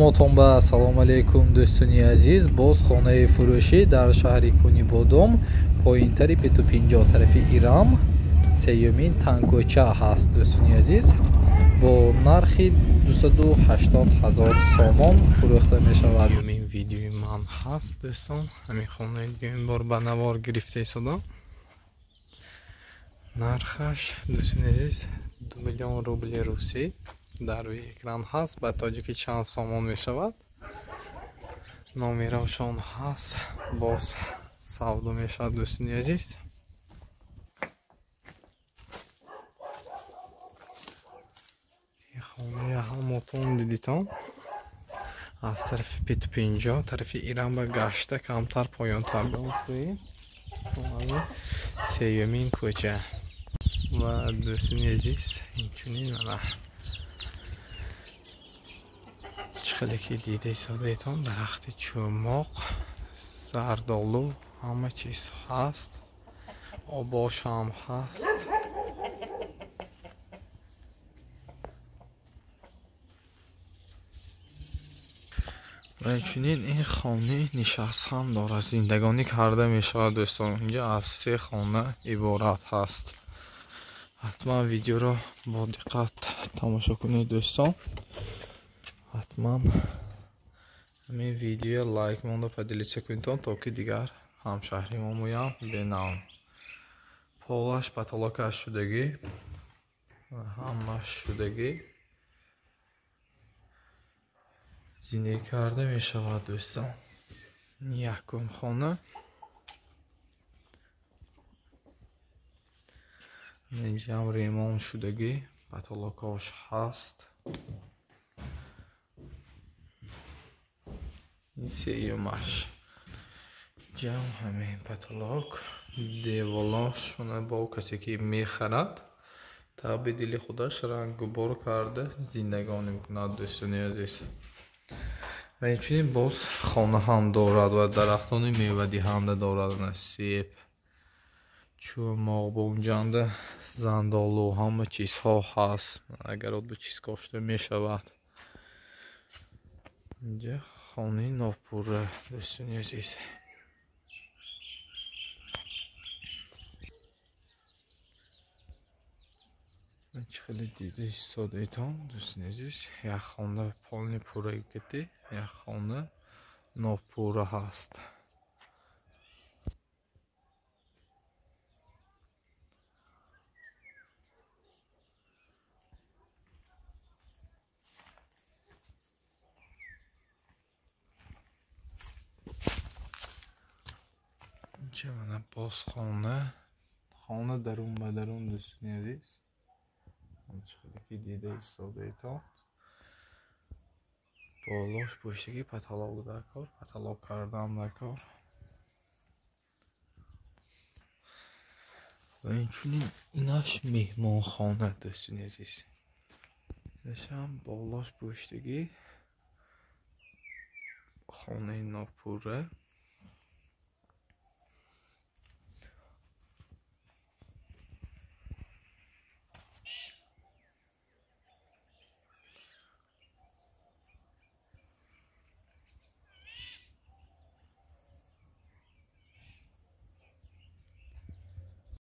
Ҳамотон ба салом алейкум, дӯстони азиз. Боз хонаи фурӯшӣ дар шаҳри Кунибодом, поинтари 50 тарафи Ирам, сеюмин тангкӯча ҳаст, дӯстони азиз. Бо нархи 280 000 сомон фурӯхта мешавад. Дуюмин видеои ман ҳаст, дӯстон. Ҳамин хонаи дуюм бор ба навор гирифта истодам. Нархаш, дӯстони азиз, 2 миллион рубли русӣ. Дар рӯи экран ҳаст, ба тоҷикӣ чанд сомон мешавад. Номерошон ҳаст, боз савдо мешавад, дӯстони азиз. Хонаи ҳамотон дидитон аз тарафи 50 тарафи Ирам ба гашта камтар поёнтар сеюмин кӯча. Ва дӯстони азиз, инчунин мана чӣ хеле ки дида истодаетон, дарахти чӯмоқ, зардолу, ҳама чиз ҳаст, обош ҳам ҳаст. Ва инчунин ин хонаи нишаст ҳам дорад, зиндагонӣ карда мешавад, дӯстон. Инҷа аз се хона иборат ҳаст. Ҳатман видеоро бо диққат тамошо кунед, дӯстон. Ҳатман ҳамин видеоя лайк монда поделиться кунедтон, то ки дигар ҳамшаҳримомоям бенавм. Полаш потолокаш шудагӣ, ҳамаш шудагӣ, зиндагӣ карда мешавад, дӯстон. Якум хона. Инҷам ремонт шудагӣ, потолокаш ҳаст. Ин сеюмаш. Ҷам ҳамин потолок, деволошона бо касе ки мехарад, таби дили худаш рангубор карда зиндагонӣ мекунад, дӯстони азиз. Ва инчунин боз хона ҳам дорад ва дарахтони мевадиҳанда дорад, себ, чӯмоқ, бомҷанда, зандолу, ҳама чизҳо ҳаст. Агар от ба чиз кошта мешавад. Инҷа хонаи нопурра, дӯстони азиз. Чӣ хеле дида истодаетон, дӯстони азиз, як хона полни пурра гирифтӣ, як хона нопурра ҳаст. Инҷа мана боз хона, хона дарун ба дарун, дӯстони азиз. Чӣ хеле ки дида истодаетон, болош пуштагӣ потолок дар кор, потолок кардан дар кор. Ва инчунин инаш меҳмонхона, дӯстони азиз. Инашам болош пуштагӣ хонаи нопурра.